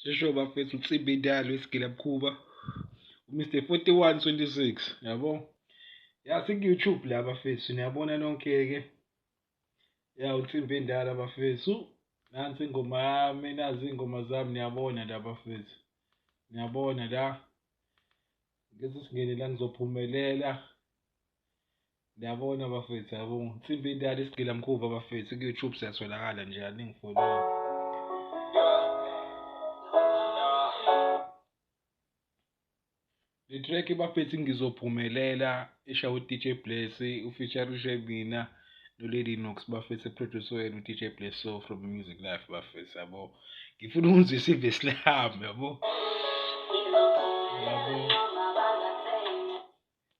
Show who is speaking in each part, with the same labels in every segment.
Speaker 1: Sisho bafethu insimbi indalo isigilamkhuba uMr 4126 yabo. Ya siku-YouTube la bafethu niyabona nonke-ke. Ya insimbi endala bafethu. Nansi ingoma yami, nazi iy'ngoma zami niyabona la bafethu. Niyabona la. Ngethi singene la ngizophumelela. Niyabona bafethu yabo. Insimbi indala isigilamkhuba bafethu ku-YouTube siyatholakala nje aningifollow. Le track bafethu ngizophumelela eshawe u-DJ Bless ufeaturishe mina no-Lady Nox bafethu eproduce wena u-DJ Bless so from Music Life bafethu yabo. Ngifuna ukuzwisa ivesi lami yabo. Yabo.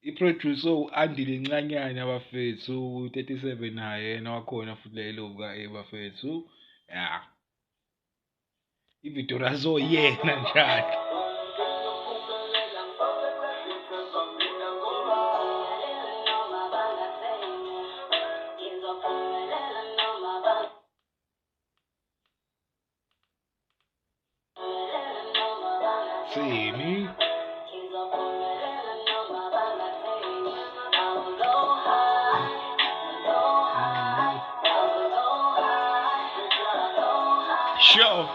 Speaker 1: I-producer u-Andile Ncanyana bafethu u-37 naye yena wakhona futhi la elovu ka-A bafethu. Ya. I-video yena njalo. Thini? Sure.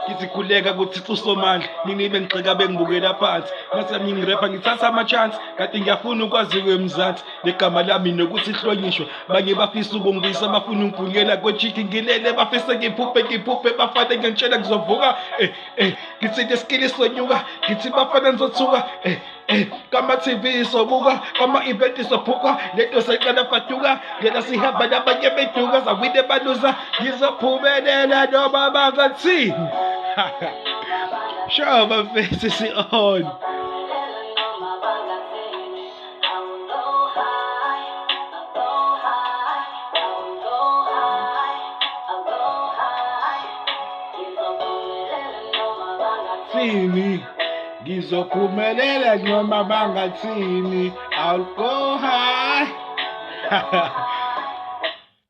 Speaker 1: Ngithi khuleka kuThixo uSomandla nini bengigxeka bengibukela phansi mase ngirepha ngithatha ama-chance kade ngiyafuna ukwaziwa eMzansi negama lami nokuthi hlonyishwe banye bafisa ukungisa bafuna ungibhunyela kwechiki ngilele bafise ngiphuphe ngiphuphe bafane ngiyangitshela ngizovuka eh eh ngithi lesikili sonyuka ngithi bafana ngizothuka eh eh kama-TV sobuka kama-event sophuka lento seqala faduka ngena sihamba nabanye beduka zawine baluza ngizophumelela noma bangathini. Sure bafethu si-on. Thini ngizophumelela noma bangathini, I'll go high.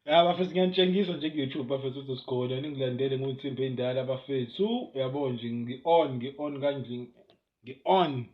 Speaker 1: Ya bafethu ngiyanitshengisa nje ku-YouTube bafethu ukuthi sikhona ningilandele ngunsimbi endala bafethu yabo nje ngi-on ngi-on kanje ngi-on.